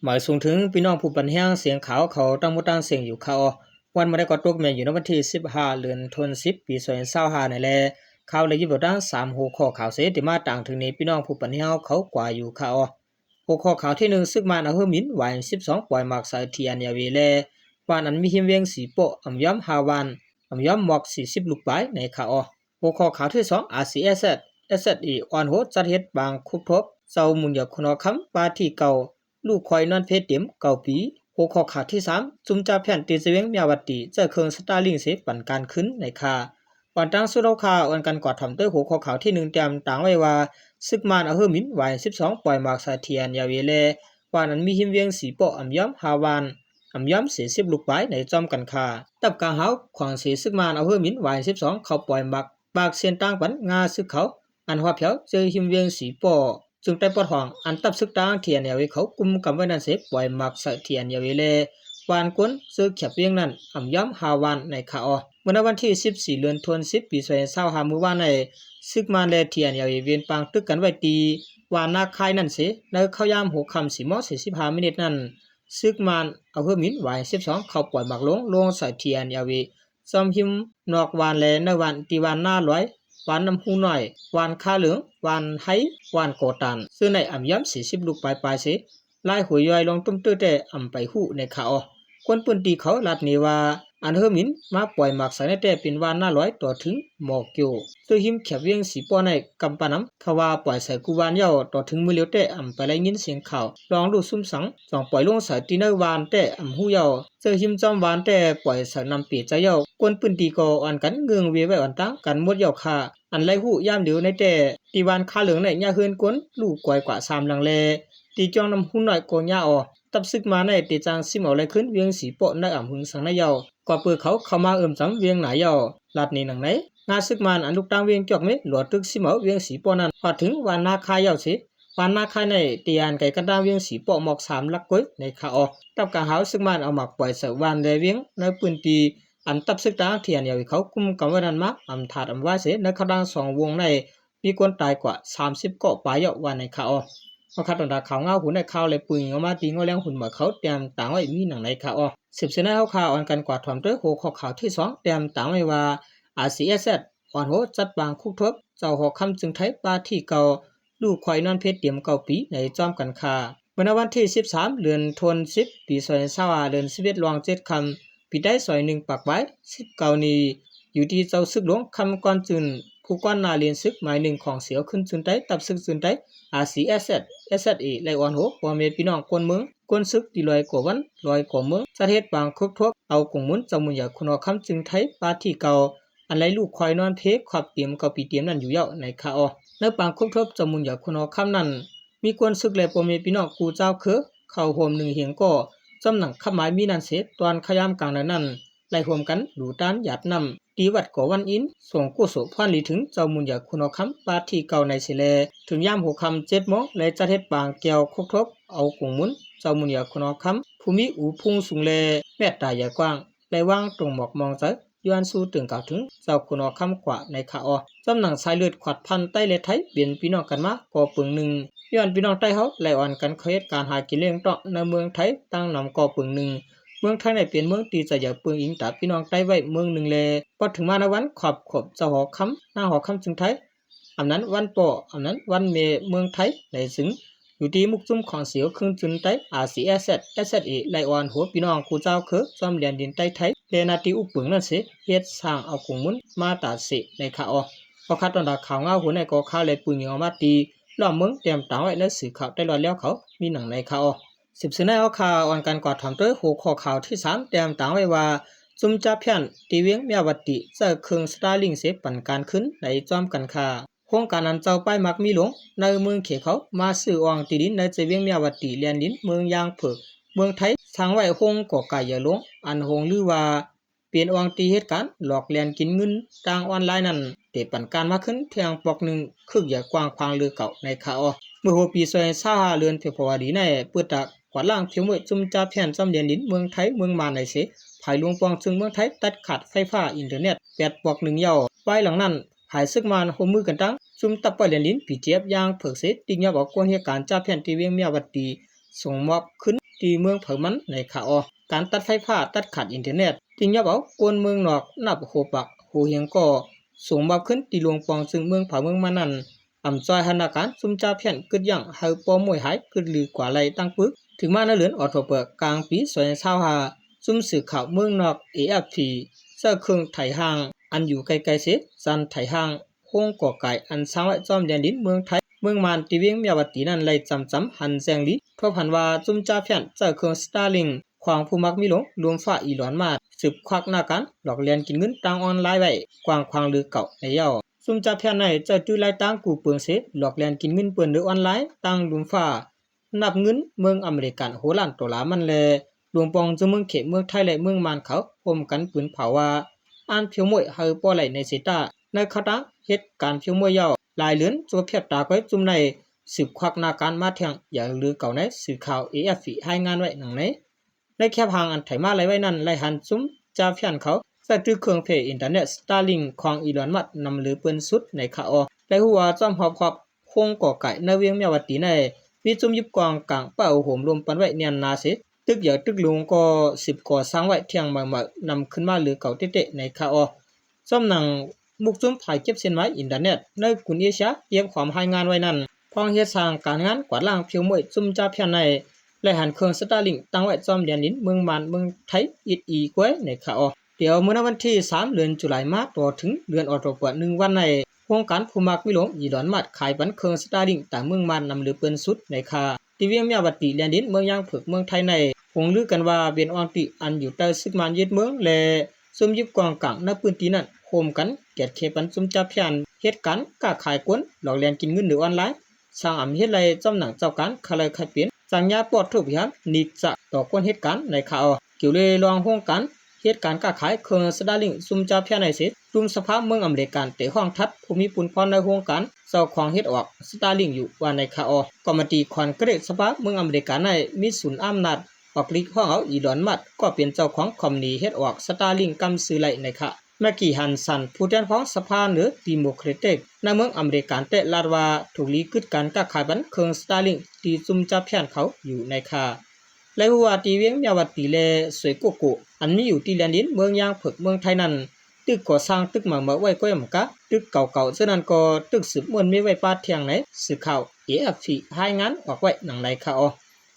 ໝາຍສົ່ງເຖິງພີ່ນ້ອງຜູ້ປັນແຮງສຽງຂ່າວເຂົາທັງໝົດທັງເສັງຢູ່ຄ່າເນາະ. ວັນມື້ໃດກໍຕົກແມ່ນຢູ່ໃນວັນທີສິບຫ້າ ເດືອນທັນວາ ປີສອງພັນຊາວຫ້ານີ້ແຫຼະ. ຂ່າວລະຫຍິບເອົາຕັ້ງສາມຫົວຂໍ້ຂ່າວເສ ທີ່ມາຕາງເຖິງນີ້ ພີ່ນ້ອງຜູ້ປັນແຮງເຂົາກວ່າຢູ່ຄ່າເນາະ. ຫົວຂໍ້ຂ່າວທີໜຶ່ງ ຊຶກມານເອົາເຮືອບິນວາຍສິບສອງປ່ອຍໝາກໃສ່ ທີເອັນແອລເອ ແລະ ວານອັນມີຮິມວຽງສີໂປ້ ອຳຍອມຫ້າວານ ອຳຍອມໝອກສີ່ສິບລູກປາຍໃນຄ່າເນາະ. ຫົວຂໍ້ຂ່າວທີສອງ ອາຊີເອສເອສ ເອສເອສເອ ອ່ອນໂຫຈັດເຮັດປາງຄົບຮອບເຈົ້າບຸນຢາຄູນຫໍຄຳປາທີເກົ່າ ລູກຄອຍນອນເພຕຽມເກົ້າປີ. ຫົວຂໍ້ຂ່າວທີສາມ ຊຸມຈາພຽນທີ່ຈະວຽງມຽວາວະຕີ ໃຊ້ເຄື່ອງສະຕາລິງເສ ປັນການຄືນໃນຄ່າ. ກ່ອນຕັ້ງສູ່ເຮົາຄ່າ ອ່ອນກັນກວາດຖອມໂຕຫົວຂໍ້ຂ່າວທີໜຶ່ງ ຕຽມຕາງໄວ້ວ່າ ຊຶກມານເອົາເຮືອບິນວາຍສິບສອງປ່ອຍໝາກໃສ່ ທີເອັນແອລເອ ແລະ ວານອັນມີຮິມວຽງສີໂປ້ ອຳຍອມຫ້າວານ ອຳຍອມສີ່ສິບລູກປາຍໃນຈອມກັນຄ່າ. ຕັບກາງຫາວຂອງເສ ຊຶກມານເອົາເຮືອບິນວາຍສິບສອງເຂົ້າປ່ອຍໝາກ ປາກເສັ້ນທາງປັນງາຊຶກເຂົາ ອັນຮອບແຖວເຈີຮິມວຽງສີໂປ້ ເຊິ່ງໄດ້ປອດຫ້ອງ ອັນຕັບຊຶກທາງ ທີເອັນແອລເອ ເຂົາກຸມກຳໄວ້ນັ້ນເສ ປ່ອຍໝາກໃສ່ ທີເອັນແອລເອ ແລະ ວານກົນເຈີແຄບວຽງນັ້ນ ອຳຍອມຫ້າວານໃນຄ່າເນາະ. ເມື່ອໃນວັນທີສິບສີ່ ເດືອນທັນວາ ປີສອງພັນຊາວຫ້າ ມື້ວານນີ້ ຊຶກມານ ແລະ ທີເອັນແອລເອ ເວນປາງຕຶກກັນໄວ້ທີ່ວານນາຄາຍນັ້ນເສ ໃນເຂົ້າຍາມຫົວຄ່ຳສີ່ໂມງສີ່ສິບຫ້າມິນິດນັ້ນ ຊຶກມານເອົາເຮືອບິນວາຍສິບສອງເຂົ້າປ່ອຍໝາກລົງ ລົງໃສ່ ທີເອັນແອລເອ ຊອມຮິມນອກວານ ແລະ ໃນວານ ທີ່ວານນາຫຼວຍ ວານນ້ຳຫູນ້ອຍ ວານຄາເຫຼືອງ ວານໄຮ ວານກໍຕານ ເຊິ່ງໄດ້ອຳຍອມສີ່ສິບລູກປາຍໆເສ. ລາຍຫວຍຍ່ອຍລອງຕຸ້ມຕື້ແຕ່ອຳໄປຮູ້ໃນຄ່າເນາະ. ຄົນພື້ນທີ່ເຂົາລາດໜີວ່າ ອັນເຮືອບິນມາປ່ອຍໝາກໃສ່ນັ້ນແຕ່ເປັນວານນາຫຼວຍຕໍ່ເຖິງໝໍກຽວ ເຊິ່ງຮິມແຄບວຽງສີໂປ້ໃນກຳປານຳ ເຂົາວ່າປ່ອຍໃສ່ກູວານເຍົາ ຕໍ່ເຖິງມື້ລຽວແຕ່ອຳໄປໄດ້ຍິນສຽງຂ່າວ ລອງຮູ້ຊຸມສັງ ສອງປ່ອຍລົງໃສ່ທີ່ໃນວານແຕ່ອຳຮູ້ເຍົາ ເຊິ່ງຮິມຈອມວານແຕ່ປ່ອຍໃສ່ນ້ຳເປໃຈເຍົາ. ຄົນພື້ນທີ່ກໍອ່ອນກັນເງື່ອນເວໄວ້ອ່ອນຕາງກັນໝົດເຍົາຄ່າ. ອັນໄດ້ຮູ້ຍາມດຽວໃນແຕ່ ທີ່ວານຄາເຫຼືອງໃນຍາເຮືອນຄົນລູກກອຍກວ່າສາມຫຼັງ ແລະ ທີ່ຈອງນ້ຳຫູນ້ອຍກໍຍາອອກ ຕັບຊຶກມາໃນເຕຈາງຊິມເອົາໄລຂຶ້ນວຽງສີໂປ້ໃນອຳເພິງສັງໃນເຍົາ ກໍເປີເຂົາເຂົ້າມາເອີ່ມຈຳວຽງໜາເຍົາ ລາດໜີໜັງໃນ ງາຊຶກມານອັນລຸກຕາງວຽງຈອກເມ ຫຼວດຕຶກຊິມເອົາວຽງສີໂປ້ນັ້ນ ຮອດເຖິງວານນາຄາຍເຍົາເສ ວານນາຄາຍໃນເຕຍານໄກກັນດາວຽງສີໂປ້ໝອກສາມຫຼັກກົຍໃນຄ່າເນາະ. ຕັບກາງຫາວຊຶກມານເອົາໝາກປ່ອຍໃສ່ວານ ແລະ ວຽງໃນພື້ນທີ່ ອັນຕັບຊຶກທາງ ທີເອັນແອລເອ ເຂົາກຸມກຳໄວ້ນັ້ນມາອຳທາດອຳວາຍເສ ໃນເຂົ້າດາງສອງວົງໃນ ມີຄົນຕາຍກວ່າສາມສິບເກາະປາຍເຍົາວ່າໃນຄ່າເນາະ. ເອົາ ຂ້າຕ້ອງດາຂ່າວງາວຫູໃນຂ່າວ ແລະ ປືງອອກມາຕີງົວແລງຫຸນໝວຍເຂົາແຕ້ມຕາງໄວ້ມີໜັງໃນຄ່າເນາະ. ສືບເສຍໃນເຮົາຄ່າ ອ່ອນກັນກວາດຖອມໂຕຫົວຂໍ້ຂ່າວທີສອງ ແຕ້ມຕາງໄວ້ວ່າ ອາຊີເອສເອສ ອ່ອນໂຫຈັດປາງຄຸກທົບ ເຈົ້າຫໍຄຳຈຶ່ງໄທປາທີເກົ່າ ລູກຄອຍນອນເພຕຽມເກົ້າປີໃນຈອມກັນຄ່າ. ເມື່ອໃນວັນທີສິບສາມ ເດືອນທັນວາ ປີສອງພັນຊາວຫ້າ ເດືອນສິບເອັດລອງເຈັດຄ່ຳ ປີໄຕສອງໜຶ່ງປາກປາຍສິບເກົ້ານີ້ ຢູ່ທີ່ເຈົ້າຊຶກຫຼວງຄຳກອນຈືນ ຜູ້ກອນໜ້າເລນຊຶກໝາຍໜຶ່ງຂອງສຽວຂຶ້ນຈືນໄຕ ຕັບຊຶກຈືນໄຕ ອາຊີເອສເອສ ເອສເອສເອ ໄດ້ອ່ອນໂຫພໍ່ແມ່ພີ່ນ້ອງຄົນເມືອງ ຄົນຊຶກທີ່ລອຍກວ່າວັນ ລອຍກວ່າເມືອງ ຈັດເຮັດປາງຄົບທວບ ເອົາກົງໝູນເຈົ້າບຸນໃຫຍ່ຄຸນຫໍຄຳຈຶ່ງໄທປາທີເກົ່າ ອັນໄດ້ລູກຄອຍນອນເພຄອບຕຽມເກົ້າປີຕຽມນັ້ນຢູ່ເຍົາໃນຄ່າເນາະ. ໃນປາງຄົບທວບເຈົ້າບຸນໃຫຍ່ຄຸນຫໍຄຳນັ້ນ ມີຄົນຊຶກ ແລະ ພໍ່ແມ່ພີ່ນ້ອງກູ່ຈາວເຄືອ ເຂົ້າຮ່ວມໜຶ່ງຮຽງກໍ ຈຳໜັງຄຳໝາຍມີນັ້ນເສ ຕອນຂະຍາມກາງໃດນັ້ນ ໄດ້ຮ່ວມກັນດູດຕານຢາດນ້ຳ ທີ່ວັດກໍວັນອິນ ສົ່ງກຸສົພອນລີເຖິງເຈົ້າບຸນໃຫຍ່ຄຸນຫໍຄຳປາທີເກົ່າໃນເສແລ ເຖິງຍາມຫົວຄ່ຳເຈັດໂມງ ແລະ ຈັດເຮັດປາງແກ້ວຄົບທວບ ເອົາກົງໝູນເຈົ້າບຸນໃຫຍ່ຄຸນຫໍຄຳ ຜູ້ມີອູພຸງສູງ ແລະ ແມັດຕາໃຫຍ່ກວ້າງ ໄດ້ວາງຕົງໝອກມອງໃຈ ຍ້ອນສູ້ຕຶງກ່າວເຖິງເຈົ້າຄຸນຫໍຄຳກວ່າໃນຄ່າເນາະ. ຈຳໜັງສາຍເລືອດຂອດພັນໄຕ ແລະ ໄທ ເປັນພີ່ນ້ອງກັນມາກໍປຶງໜຶ່ງ ຍ້ອນພີ່ນ້ອງໄຕເຮົາໄດ້ອ່ອນກັນເຂົ້າເຮັດການຫາກິນລ້ຽງຕ້ອງໃນເມືອງໄທຕັ້ງນຳກໍປຶງໜຶ່ງ. ເມືອງໄທໃນເປັນເມືອງທີ່ຈະຢາກເບິ່ງອີງຕາພີ່ນ້ອງໄຕໄວ້ເມືອງໜຶ່ງ ແລະ ພໍເຖິງມາໃນວັນຂອບຄົບເຈົ້າຫໍຄຳ ນາງຫໍຄຳຈຶ່ງໄທ ອຳນັ້ນວັນພໍ່ ອຳນັ້ນວັນແມ່ເມືອງໄທໃນຊຶງ ຢູ່ທີ່ມຸກຊຸມຂອງສຽວຄຶ່ງຈືນໄຕ ອາຊີເອສເອສ ເອສເອສເອ ໄດ້ອ່ອນໂຫພີ່ນ້ອງຄູ່ຈາວເຄີ ຊອມແດນດິນໄຕໄທ ແລະ ໜ້າທີ່ອຸປຶງນັ້ນເສ ເຮັດສ້າງເອົາກົງໝູນມາຕາເສໃນຄ່າເນາະ. ເພາະຂ້າຕ້ອງດາຂ່າວງາວຫູໃນກໍຂ່າວ ແລະ ປືງຍິງອອກມາຕີລ້ອມເມືອງ ແຕ້ມຕາງໄວ້ໃນສື່ຂ່າວໄຕລອດແລ້ວເຂົາ ມີໜັງໃນຄ່າເນາະ. ສືບເສຍໃນເຮົາຄ່າ ອ່ອນກັນກວາດຖອມໂຕຫົວຂໍ້ຂ່າວທີສາມ ແຕ້ມຕາງໄວ້ວ່າ ຊຸມຈາພຽນທີ່ວຽງມຽວາວະຕິ ໃຊ້ເຄື່ອງສະຕາລິງເສ ປັນການຄືນໃນຈອມກັນຄ່າ. ໂຄງການອັນເຈົ້າປ້າຍມັກມີຫຼວງໃນເມືອງເຂດເຂົາມາຊື້ອ່ອງທີ່ດິນໃນເຈວຽງມຽວາວະຕິ ແລນດິນເມືອງຢາງເຜິກ ເມືອງໄທ ສ້າງໄວ້ໂຮງກໍກາຍໃຫຍ່ຫຼວງ ອັນໂຮງລືວ່າເປັນອ່ອງທີ່ເຮັດການຫຼອກແລ່ນກິນເງິນທາງອອນລາຍນັ້ນ ໄດ້ປັນການມາຄືນແທ່ງປອກໜຶ່ງ ຄຶກໃຫຍ່ກວ້າງຂວາງເຫຼືອເກົ່າໃນຄ່າເນາະ. ເມື່ອຫົວປີສອງພັນຊາວຫ້າ ເດືອນເຟບຣວາຣີໃນ ເປີດຕາກວາດລ້າງຜິວມືດ ຊຸມຈາພຽນຊອມແດນດິນເມືອງໄທ ເມືອງມານໃນເສ ພາຍຫຼວງປອງເຊິ່ງເມືອງໄທຕັດຂາດໄຟຟ້າອິນເຕີເນັດແປດປອກໜຶ່ງເຍົາ. ພາຍຫຼັງນັ້ນ ພາຍຊຶກມານຮ່ວມມືກັນຕັ້ງຊຸມຕັບປ້ອຍແລນດິນ ບີທີເອັຟ ຢາງເຜິກເສ ຕິກຍອບເອົາກວນເຮັດການຈາພຽນທີ່ວຽງມຽວາວະຕິ ສົ່ງມອບຄືນ ທີ່ເມືອງໃຜມັນໃນຂະອອກ. ການຕັດໄຟຟ້າ, ຕັດຂາດອິນເຕີເນັດ ຈຶ່ງຍອບເອົາຄົນເມືອງນອກນັບຫົວປາກຫົວຮຽງກໍສົ່ງມາຄືນທີ່ຫຼວງປອງຈຶ່ງເມືອງໃຜເມືອງມັນນັ້ນ ອຳຊ່ອຍໃຫ້ນາການຊຸມຈາພຽນກຶດຢັ້ງໃຫ້ບໍ່ມ້ວຍຫາຍກຶດລືກວ່າໄດ້ຕັ້ງປຶກ. ເຖິງມາໃນເດືອນອອກໂທເບີກາງປີສອງພັນຊາວຫ້າ ຊຸມສື່ຂ່າວເມືອງນອກ ເອ ເອັຟ ພີ ໃຊ້ເຄື່ອງໄຖຮ່າງອັນຢູ່ໄກໆເສ ສັນໄຖຮ່າງໂຮງກໍກາຍອັນສ້າງໄວ້ຈອມແດນດິນເມືອງໄທ ເມືອງມານ ທີ່ວຽງມຽວາຕີນັ້ນໄດ້ຈຳຈຳຫັນແຈ້ງດີ ທົບຫັນວ່າຊຸມຈາພຽນໃຊ້ເຄື່ອງສະຕາລິງຂອງຜູ້ມັກມີຫຼວງ ລຸມຟ້າ ອີລອນ ມັດ ສືບຄວັກໜ້າການຫຼອກລຽນກິນເງິນທາງອອນລາຍໄວ້ກວ້າງຂວາງຫຼືເກົ່າແລ້ວ. ຊຸມຈາພຽນໃນໃຊ້ຈື່ລາຍທາງກູ້ເປິງເສ ຫຼອກລຽນກິນເງິນເພິ່ນໂດຍອອນລາຍທາງລຸມຟ້າ ນັບເງິນເມືອງອາເມລິກັນຫົກລ້ານໂດລາມັນແລະ ຫຼວງປອງຈາກເມືອງເຂດເມືອງໄທ ແລະ ເມືອງມານເຂົາໂຮມກັນປືນເຜົາວ່າ ອັນພຽວມ້ວຍໃຫ້ບໍ່ໄຫຼໃນເສຕາ ໃນຂະນະເຮັດການພຽວມ້ວຍເຍົາ ຫຼາຍເດືອນຊົ່ວພຽບຕາໄກວ ຊຸມໃນສືບຄວັກໜ້າການມາແທ່ງຢ່າງລືເກົ່າໃນສື່ຂ່າວ ເອ ເອັຟ ພີ ລາຍງານໄວ້ດັ່ງໃນ ໃນແຄບຮ່າງອັນໄຖມາໄລ່ໄວ້ນັ້ນ ໄດ້ຫັນຊຸມຈາພຽນເຂົາໃຊ້ຈື່ເຄື່ອງເພອິນເຕີເນັດສະຕາລິງຂອງອີລອນ ມັດ ນຳເຫຼືເພິ່ນສຸດໃນຂະອອກ ໄດ້ຮູ້ວ່າຈອມຮອບຂອບໂຮງກໍກາຍໃນວຽງມຽວາຕີໃນ ມີຊຸມຍຶດກອງກາງປະໂຫມລວມປັນໄວ້ແໜ້ນໜາເສ ຕຶກໃຫຍ່ຕຶກຫຼວງກໍສືບກໍ່ສ້າງໄວ້ທ່ຽງໃໝ່ໆນຳຂຶ້ນມາເຫຼືເກົ່າເຕະໆໃນຂະອອກ. ສ່ວນໜັງ ມຸກຊຸມຝ່າຍເກັບເສັ້ນໝາຍອິນເຕີເນັດໃນກຸນເອເຊຍ ຮຽບຄວາມລາຍງານໄວ້ນັ້ນ ພວກເຮັດສ້າງການງານກວາດລ້າງພຽວມ້ວຍຊຸມຈາພຽນໃນ ໄດ້ຫັນເຄື່ອງສະຕາລິງຕັ້ງໄວ້ຈອມແດນດິນເມືອງມານ ເມືອງໄທ ອິດອີກວ່າໃນຂະອອກ. ແຕ່ເມື່ອໃນວັນທີສາມ ເດືອນຈຸລາຍມາ ຕໍ່ເຖິງເດືອນອອກໂທເບີ ໜຶ່ງວັນໃນ ໂຮງການຜູ້ມັກມີຫຼວງ ອີລອນ ມັດ ຂາຍປັນເຄື່ອງສະຕາລິງຕາມເມືອງມານນຳເຫຼືເພິ່ນສຸດໃນຂະ ທີ່ວຽງມຽວາຕີ ແດນດິນເມືອງຢາງເຜິກ ເມືອງໄທໃນ ຫົງລືກັນວ່າເປັນອອງຕີອັນຢູ່ໃຕ້ຊຶກມານຍຶດເມືອງ ແລະ ຊຸມຍຶດກອງກາງໃນພື້ນທີ່ນັ້ນ ໂຮມກັນກວດເຄປັນຊຸມຈາພຽນເຮັດການຄ້າຂາຍຄົນ ຫຼອກລຽນກິນເງິນໂດຍອອນລາຍ ສ້າງອຳເຮັດໄລ່ຈຳໜັງເຈົ້າການຂາຍໄລ່ຂາຍເປັນ ສັນຍາປອດທຸບຫານິກສະຕໍ່ຄົນເຮັດການໃນຂະອອກ. ກ່ຽວເລື່ອງໂຮງການເຮັດການຄ້າຂາຍເຄື່ອງສະຕາລິງຊຸມຈາພຽນໃນເສ ກຸ່ມສະພາເມືອງອາເມລິກັນໄດ້ຮ້ອງທັດຜູ້ມີປຸນພອນໃນໂຮງການ ເຈົ້າຂອງເຮັດອອກສະຕາລິງຢູ່ວ່າໃນຂະອອກ. ກອມມະຕິຄອນເກຣດສະພາເມືອງອາເມລິກັນໃນມີສູນອຳນາດ ອອກລິດຮ້ອງເອົາອີລອນ ມັດ ກໍເປັນເຈົ້າຂອງຄອມພານີເຮັດອອກສະຕາລິງກຳຊື່ໄລ່ໃນຂະ ແມັກກີ ຮັນສັນ ຜູ້ແທນຂອງສະພາເໜືອດີໂມເຄຣຕິກໃນເມືອງອາເມລິກັນແຕ່ລາດວ່າ ຖືກລີກຶດການຄ້າຂາຍປັນເຄື່ອງສະຕາລິງທີ່ຊຸມຈາພຽນເຂົາຢູ່ໃນຂະ ແລະ ຮູ້ວ່າທີ່ວຽງມຽວາຕີ ແລະ ສວຍໂກໂກ ອັນມີຢູ່ທີ່ແດນດິນເມືອງຢາງເຜິກ ເມືອງໄທນັ້ນ ຕຶກກໍ່ສ້າງຕຶກໃໝ່ມາໄວ້ກ້ອຍໝົດກະ ຕຶກເກົ່າໆເຊິ່ງນັ້ນກໍຕຶກສືບມ້ວນເມໄວ້ປາດທ່ຽງໃນສື່ຂ່າວ ເອ ເອັຟ ພີ ລາຍງານອອກໄວ້ດັ່ງໃດຂະອອກ.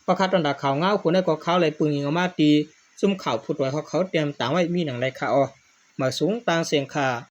ປະກາດຕອນດາຂ່າວງາວຄົນໃດກໍຂ່າວໄລ່ປຶງອີງອອກມາທີ່ຊຸມຂ່າວຜູ້ຕວຍຮອກເຂົາຕຽມຕາງໄວ້ມີດັ່ງໃດຂະອອກ. ມາສູງຕ່າງເສຍງຂະ